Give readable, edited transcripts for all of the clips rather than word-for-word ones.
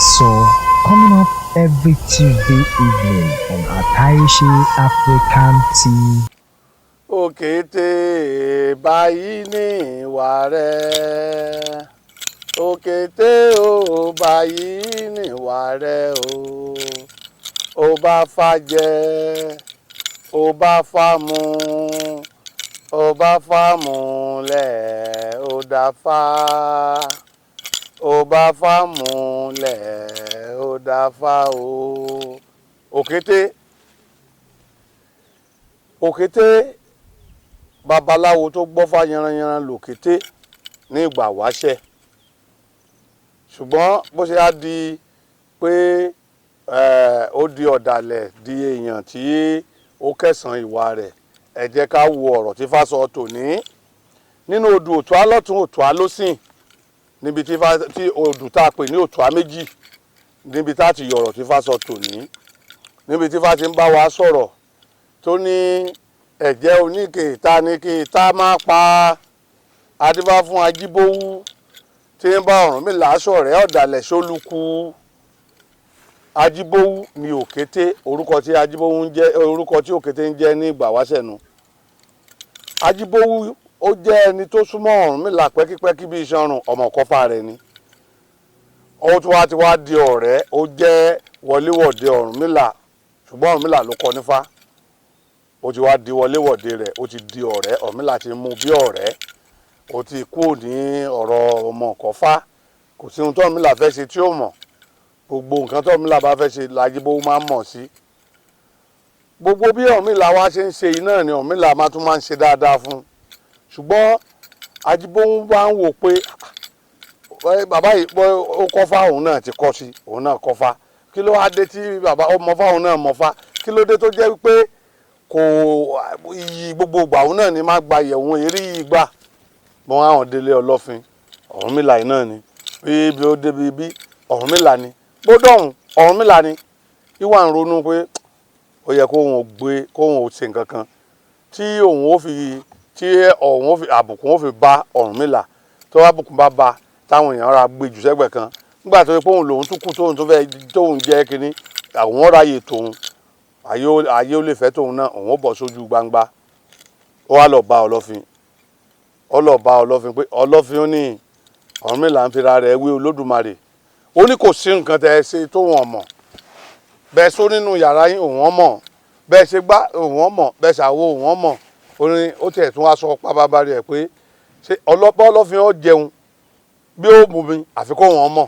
Ifaso, coming up every Tuesday evening on Atayese African TV. Òkété báyìí ní ìwà rẹ̀, òkété ò báyìí ní ìwà rẹ̀ o. Ó bá fà jẹ, ó bá fà mu, ó bá fà múlẹ̀, ó dá fà, ó bá fà múlẹ̀, ó dá fà o. Òkété, òkété, babaláwo tó gbọ́fá yanranyanran lòkété ní ìgbà wáṣẹ̀. Ṣùgbọ́n bó ṣe á di pé ó di ọ̀dàlẹ̀, di èèyàn tí ó kẹsàn-án ìwà rẹ̀, ẹ jẹ́ ká wo ọ̀rọ̀ tí Ifá sọ tòní nínú odù Òtúá lọ́tún, Òtúá lósìn, níbi tí odù tá a pè ní Òtúá méjì, níbi tá a ti yọ̀rọ̀ tí Ifá sọ tòní, níbi tí Ifá ti ń bá wa sọ̀rọ̀ tó ní ẹ̀jẹ̀ oníkèéta ní kéétà máa pa. Adífá fún Ajíbówú tí ń bá Ọ̀rúnmìlà ṣọ̀rẹ́ ọ̀dàlẹ̀ ṣólùkù. Ajíbówú ni òkété, orúkọ tí Ajíbówú ń jẹ́, orúkọ tí òkété ń jẹ́ ní ìgbà wáṣẹ̀ nu. Ajíbówú ó jẹ́ ẹni tó súnmọ́ Ọ̀rúnmìlà pẹ́kípẹ́kí bí iṣan ọrùn, ọmọ kọfà rẹ̀ ni. Ó tún wá ti wá di ọ̀rẹ́, ó jẹ́ wọléwọ̀de Ọ̀rúnmìlà, ṣùgbọ́n Ọ̀rúnmìlà ló kọ nífá. Ó ti wá di wọléwọ̀de rẹ̀, ó ti di ọ̀rẹ́ Ọ̀rúnmìlà, ti mú bí ọ̀rẹ́. Ó ti kú ní ọ̀rọ̀ ọmọ kọfà. Kò sí ohun tó Ọ̀rúnmìlà fẹ́ ṣe tí ó mọ̀. Gbogbo nǹkan tó Ọ̀rúnmìlà bá fẹ́ ṣe l'Ajíbówú máa ń mọ̀ sí. Gbogbo bí Ọ̀rúnmìlà wá ṣe ń ṣe yìí náà ni Ọ̀rúnmìlà máa tún máa ń ṣe dáadáa fún un. Ṣùgbọ́n Ajíbówú bá ń wò pé bàbá yìí ó kọ́fá, òun náà ti kọ́ sí, òun náà kọ́fá. Kí ló wá dé tí bàbá ó mọ̀fá, òun náà mọ̀fá? Kí ló dé tó jẹ́ wípé kò iyì gbogbo ìgbà òun náà ni má gba ìyẹ̀wò eré yìí gbà mọ́ àwọn délé Ọlọ́fin? Ọ̀rúnmìlà yìí náà ni bí ó débi bí Ọ̀rúnmìlà ni bó dọ̀hùn Ọ̀rúnmìlà ni. Ìwà ń ronú pé ó yẹ kóun ó gbé, kóun ó ṣe nǹkan kan tí òun ó fi, tí òun ó fi àbùkù ó fi bá Ọ̀rúnmìlà. Tó àbùkù bá ba, táwọn èèyàn ra gbé jù sẹ́gbẹ̀ẹ́ kan nígbà tó yẹ pé òun lòun tún kù, tóun tó fẹ́ tóun jẹ́ kínní, àwọn ráàyè tóun, ayé ó lè fẹ́ tóun náà, òun ó bọ̀ sójú gbangba. Ó wá lọ bá Ọlọ́fin, ó lọ bá Ọlọ́fin pé Ọlọ́fin, ó ní Ọ̀rúnmìlà ń fira rẹ̀ wé Olódùmarè. Ó ní kò sí nǹkan tẹ́ ẹ ṣe tó wọn mọ̀. Bẹ́ẹ̀ sọ nínú yàrá yín, òun ọmọ bẹ́ẹ̀ ṣe gbá, òun ọmọ bẹ́ẹ̀ ṣàwo, òun ọmọ. Ó ní ó tiẹ̀ tún wá sọ pábábárí ẹ̀ pé ṣé ọlọ́pàá Ọlọ́fin ó jẹun bí ó mú mi, àfi kó wọn mọ̀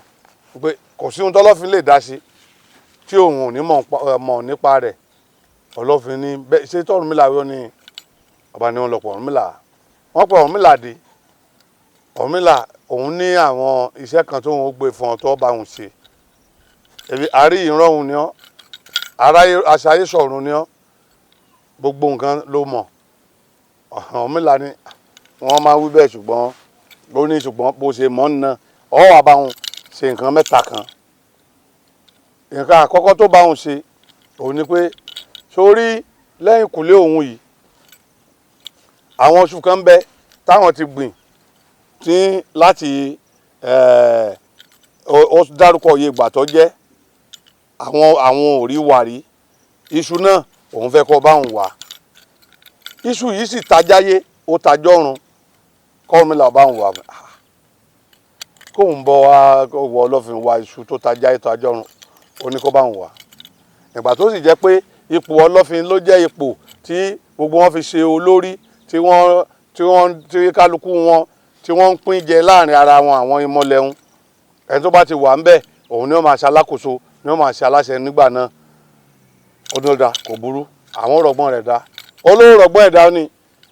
pé kò sí ohun tọ́lọ́fin lè dá sí tí òun ò ní mọ̀ nípa rẹ̀. Ọlọ́fin ní bẹ́ẹ̀ ṣé tọ́rùnmìlà wọ́n ní ọba ni wọ́n lọ pọ̀ Ọ̀rúnmìlà. Wọ́n pọ̀ Ọ̀rúnmìlà dé. Ọ̀rúnmìlà, òun ní àwọn iṣẹ́ kan tóun ó gbé fún ọ tó bá òun ṣe. Èmi àárí ìran òun ni ọ́, aṣayé sọ̀run ni ọ́, gbogbo nǹkan ló mọ̀. Ọ̀rúnmìlà ni wọ́n máa wí bẹ́ẹ̀, ṣùgbọ́n ó ní ṣùgbọ́n bó ṣe mọ̀ nínà ọ́ wà bá òun ṣe nǹkan mẹ́ta kan. Nǹkan àkọ́kọ́ tó bá òun ṣe òun ni pé sórí lẹ́yìn kùlé òun yìí, àwọn oṣù kan ń bẹ táwọn ti gbìn tí láti ó dárúkọ iye ìgbà tó jẹ́ àwọn ò rí wàrí iṣu náà. Òun fẹ́ kọ́ báwọn wà iṣu yìí sì tajáyé, ó tajọ́run kọ́rùnmílà báwọn wà, kóun bọ́ wá wọ Ọlọ́fin wa iṣu tó tajáyé tajọ́run. Ó ní kó báwọn wà. Ìgbà tó sì jẹ́ pé ipò Ọlọ́fin ló jẹ́ ipò tí gbogbo wọn fi ṣe olórí, tí wọ́n tí kálukú wọn tí wọ́n ń pín jẹ láàrin ara wọn, àwọn ìmọ̀lẹ́hún, ẹni tó bá ti wà ń bẹ̀, òun ni ó máa ṣe alákòóso, ni ó máa ṣe aláṣẹ nígbà náà. Ó ní ó da, kò burú, àwọn rọ̀gbọ́n rẹ̀ dá, olówó rọ̀gbọ́n ẹ̀ dá ní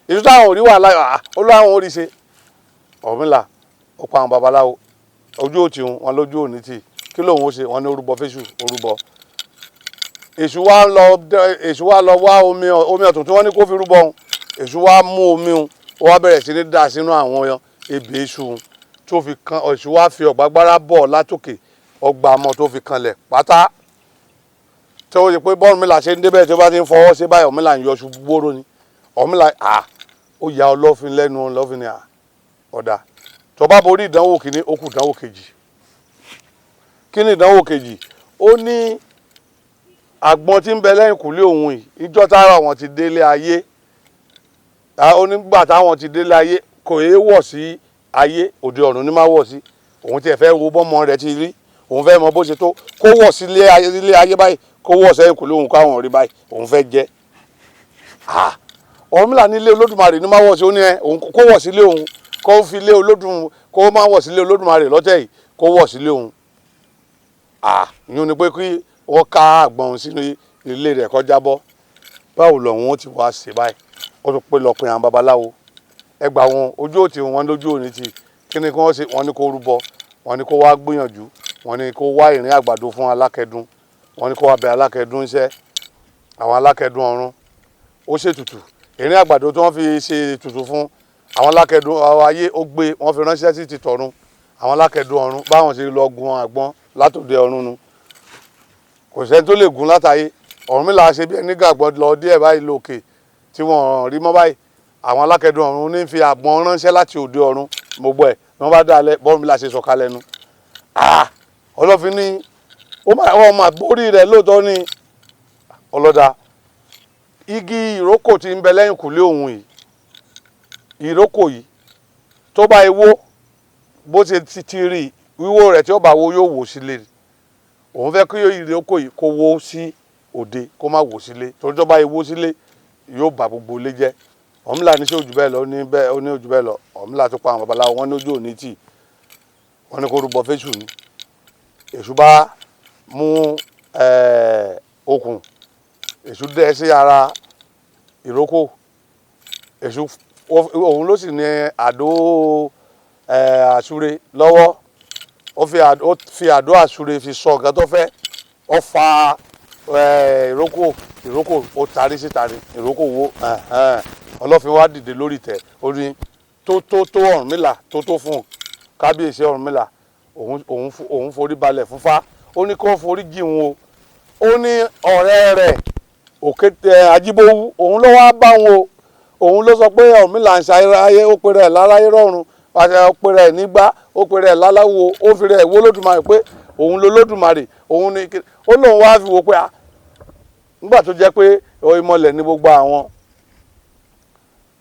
ìlú táwọn ò rí wàhálà, olówó àwọn ò rí ṣe. Ọ̀rúnmìlà ó pa àwọn babaláwo ojú òtí wọn lójú òní tì. Kí lóun ó ṣe? Wọn ní orúbọ fésù, orúbọ. Èṣù wa lọ, èṣù wa lọ wá omi, omi ọ̀tún tí wọ́n ní kó fi rúbọ òun. Èṣù wa mú omi òun, ó wá bẹ̀rẹ̀ sí ní dà sínú àwọn ebè iṣu òun tó fi kan. Èṣù wa fi ọ̀gbágbára bọ̀ látòkè, ọgbà ọmọ tó fi kanlẹ̀ pátá, tí ó yẹ pé bọ́ọ̀rùnmìlà ṣe ń débẹ̀, tí ó bá ti ń fọwọ́ ṣe báyìí, Ọ̀rúnmìlà ń yọṣu gbóró ni. Ọ̀rúnmìlà à ó ya Ọlọ́fin lẹ́nu. Ọlọ́fin ni à ọ̀dà tó bá borí ìdánwò kìíní, ó kù ìdánwò kejì. Kí ni ìdánwò kejì? Ó ní àgbọn tí ń bẹ lẹ́yìn kùlé òun yìí, ìjọ tára wọn ti délé ayé, ó nígbà táwọn ti délé ayé kò é wọ̀ sí ayé, òde ọ̀run ní má wọ̀ sí. Òun tiẹ̀ fẹ́ wo bọ́mọ rẹ̀ ti rí, òun fẹ́ mọ bó ṣe tó, kó wọ̀ sí ilé ayé báyìí, kó wọ̀ sẹ́yìn kùlé òun káwọn rí báyìí, òun fẹ́ jẹ́. Ọ̀rúnmìlà nílé Olódùmarè ní má wọ̀ sí. Ó ní ẹ òun kó wọ̀ sílé òun, kó fi lé Olódùn, kó má wọ̀ sílé Olódùmarè lọ́tẹ̀ yìí, kó wọ̀ sílé òun. Ìyún ni pé kí wọ́n ká àgbọn sínú ilé rẹ̀ kó jábọ́. Báwo lòun ó ti wá ṣe báyìí? Ó tún pé lọ pe àwọn babaláwo ẹgbà wọn, ojú òtí wọn lójú òní ti kí ni kí wọ́n ṣe. Wọ́n ní kó rúbọ, wọ́n ní kó wá gbìyànjú, wọ́n ní kó wá ìrìn àgbàdo fún alákẹ́dùn, wọ́n ní kó wá bẹ alákẹ́dùn iṣẹ́, àwọn alákẹ́dùn ọ̀run. Ó ṣètùtù ìrìn àgbàdo tí wọ́n fi ṣe ètùtù fún àwọn alákẹ́dùn ayé, ó gbé wọ́n fi ránṣẹ́ sí ti tọ̀run. Àwọn alákẹ́dùn ọ̀run báwọn ṣe lọ gun àgbọn látòde ọ̀run nu, kò sẹ́ni tó lè gun látàyè. Ọ̀rúnmìlà ṣe bí ẹni gàgbọ́ lọ díẹ̀ báyìí lókè tí wọ́n rí mọ́ báyìí. Àwọn alákẹ́dùn ọ̀run ní fi àgbọn ránṣẹ́ láti òde ọ̀run. Gbogbo ẹ̀ ni wọ́n bá dá alẹ́ bọ́rúnmìlà ṣe sọ̀kalẹ̀ nu. Ọlọ́fin ní ó máa borí rẹ̀ lóòótọ́ ní ọlọ́dà. Igi ìrókò tí ń bẹ lẹ́yìn kùlé òun yìí, ìrókò yìí tó bá wó bó ṣe ti rí wíwó rẹ̀, tí ó bá wó yóò wó sílé. Òun fẹ́ kí ìrókò yìí kó wó sí òde, kó má wó sílé, torí tó bá wó sílé yóò bà gbogbo ilé jẹ́. Ọ̀rúnmìlà ní sí ojú bẹ́ẹ̀ lọ ní bẹ́ẹ̀, ó ní ojú bẹ́ẹ̀ lọ. Ọ̀rúnmìlà tó pa àwọn babaláwo, wọn ní ojú òní tì, wọn ní kó rúbọ fésù ni. Èṣù bá mú okùn, èṣù dẹ́ sí ara ìrókò. Èṣù òun ló sì ní àdó àsúre lọ́wọ́. Ó fi àdó àsúre fi sọ nǹkan tó fẹ́. Ó fa ìrókò, ìrókò ó tarí síta ni ìrókò wó. Ọlọ́fin wá dìde lórí ìtẹ́, ó ní tó tó tó Ọ̀rúnmìlà, tó tó fún un kábíyèsí Ọ̀rúnmìlà. Òun forí balẹ̀ fún Fá, ó ní kó forí jì òun o. Ó ní ọ̀rẹ́ rẹ̀ Òkété Ajíbówú, òun ló wá bá wọn o. Òun ló sọ pé Ọ̀rúnmìlà ń ṣayé, ó pe rẹ̀ láráyé rọ̀run, ó pe rẹ̀ nígbà, ó pe rẹ̀ láláwo, ó fi rẹ̀ wó Lódùmarè pé òun ló Lódùmarè òun ni. Ó lóun wá fi wò pé nígbà tó jẹ́ pé ìmọ̀lẹ̀ ní gbogbo àwọn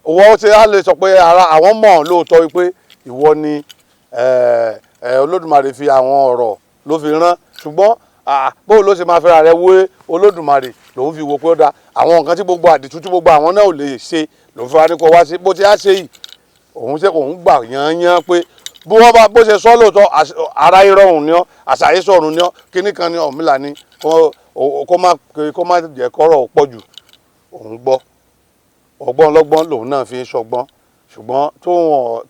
wọ́n ṣe á lè sọ pé ara àwọn mọ̀ lóòótọ́ wípé ìwọ ni Olódùmarè fi àwọn ọ̀rọ̀ ló fi rán, ṣùgbọ́n bóun ló ṣe máa fẹ́ra rẹ̀ wé Olódùmarè? Lòun fi wò pé ó da àwọn nǹkan tí gbogbo àdìtú tí gbogbo àwọn náà ò lè ṣe lòun fi wá ní kó wá sí bó ti á ṣe yìí. Òun ṣe òun gbà yányán pé bí wọ́n bá bó ṣe sọ lóòótọ́, ara ìrọ̀rùn ni ọ́, àṣàyè sọ̀rùn ni ọ́, kíní kan ni. Ọ̀rúnmìlà ni kó má jẹ́ kọ́rọ̀ pọ̀ jù. Òun gbọ́ ọgbọ́n ọlọ́gbọ́n lòun náà fi ń ṣọgbọ́n, ṣùgbọ́n tó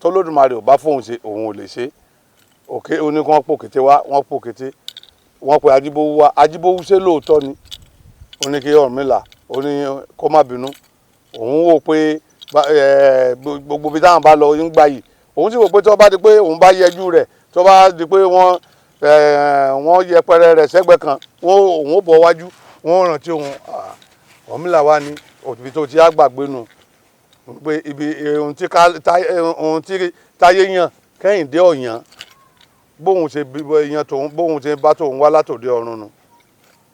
Olódùmarè ò bá fóun ṣe, òun ò lè ṣe. Òkè ó ní kí wọ́n pò kété wá, wọ́n pò kété, wọ́n pe Ajíbówú wá. Ajíbówú ṣe lóòótọ́ ni. Ó ní kí Ọ̀rúnmìlà, ó ní kó má bínú. Òun wò pé gbogbo ibi táwọn bá lọ ń gbà yìí, òun sì wò pé tí wọ́n bá di pé òun bá yẹjú rẹ̀, tí wọ́n bá di pé wọ́n yẹpẹrẹ rẹ̀ sẹ́gbẹ́ kan, òun ó bọ̀ wájú, wọ́n rántí òun. Ọ̀rúnmìlà wá ní òbí tó ti á gbàgbé nù pé ibi ohun tí táyé yàn Kẹ́hìndé ọ̀yàn, bóun ṣe yan tòun, bóun ṣe bá tòun wá látòde ọ̀run nù.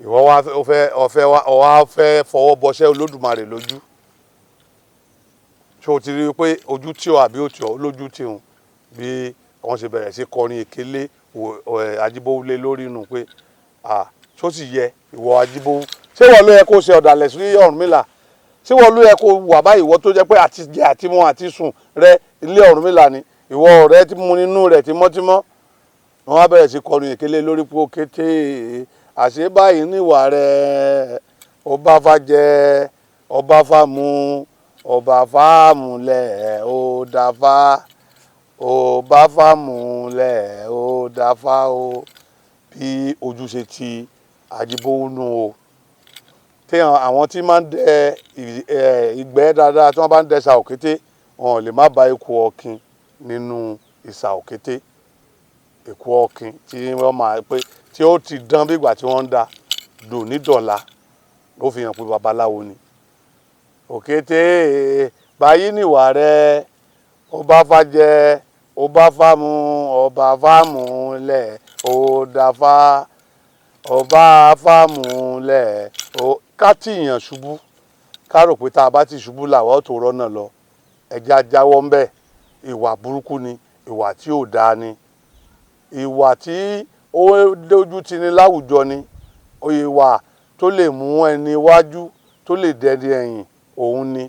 Ìwọ wá fẹ́ ọ̀fẹ́ wá fẹ́ fọwọ́ bọṣẹ́ Olódùmarè lójú. Ṣé o ti rí i pé ojú tí ọ àbí òtí ọ lójú tí òun? Bí wọ́n ṣe bẹ̀rẹ̀ sí kọrin èkélé Ajíbówú lé lórí nù pé ṣó sì yẹ ìwọ Ajíbówú? Ṣé ìwọ ló yẹ kó ṣe ọ̀dàlẹ̀ sí Ọ̀rúnmìlà? Ṣé ìwọ ló yẹ kó wà báyìí? Ìwọ tó jẹ́ pé àti jẹ àti mu àti sùn rẹ ilé Ọ̀rúnmìlà ni, ìwọ ọ̀rẹ́ tí mu nínú rẹ̀ tímọ́tímọ́. Wọ́n wá bẹ̀rẹ̀ sí kọrin èkélé lórí pé Òkété, àṣé báyìí níwà rẹ̀, ọba fa jẹ, ọba fa mu, ọba fa múlẹ̀, ó dáfá, ọba fa múlẹ̀, ó dáfá o. Bí ojú ṣe ti Ajíbówú nù o. Tí àwọn tí máa ń dẹ ìgbẹ́ dáadáa, tí wọ́n bá ń dẹ ìsà òkété, wọn ò lè má bá eku ọ̀kín nínú ìsà òkété. Eku ọ̀kín tí wọ́n máa pé tí ó ti dán bí ìgbà tí wọ́n ń da dòní dọ̀la, ó fi hàn pé babaláwo ni. Òkété, báyìí níwà rẹ, ọba fa jẹ, ọba fa mu, ọba fa múlẹ̀. Ó dáfá ọba fámúlẹ̀ ó ká tìyàn ṣubú, ká rò pé tá a bá ti ṣubú làwọn ò tó rọ́nà lọ. Ẹ̀jẹ̀ ajáwọ́ ń bẹ̀. Ìwà burúkú ni, ìwà tí ò dáa ni, ìwà tí ó dójú tì ní láwùjọ ni, ìwà tó lè mú ẹni wájú tó lè dẹni ẹ̀yìn òun ni.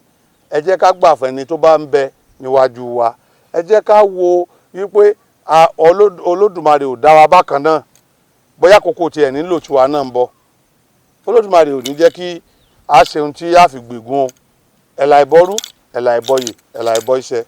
Ẹ jẹ́ ká gbà fẹ́ni tó bá ń bẹ níwájú wa. Ẹ jẹ́ ká wo wípé Olódùmarè ò dá wa bákan náà. Bóyá kókó tiẹ̀ nílò tiwa náà ń bọ̀. Olódùmarè ò ní jẹ́ kí a ṣe ohun tí a fi gbègún o. Ẹ̀là ìbọrú, ẹ̀là ìbọyè, ẹ̀là ìbọ iṣẹ́.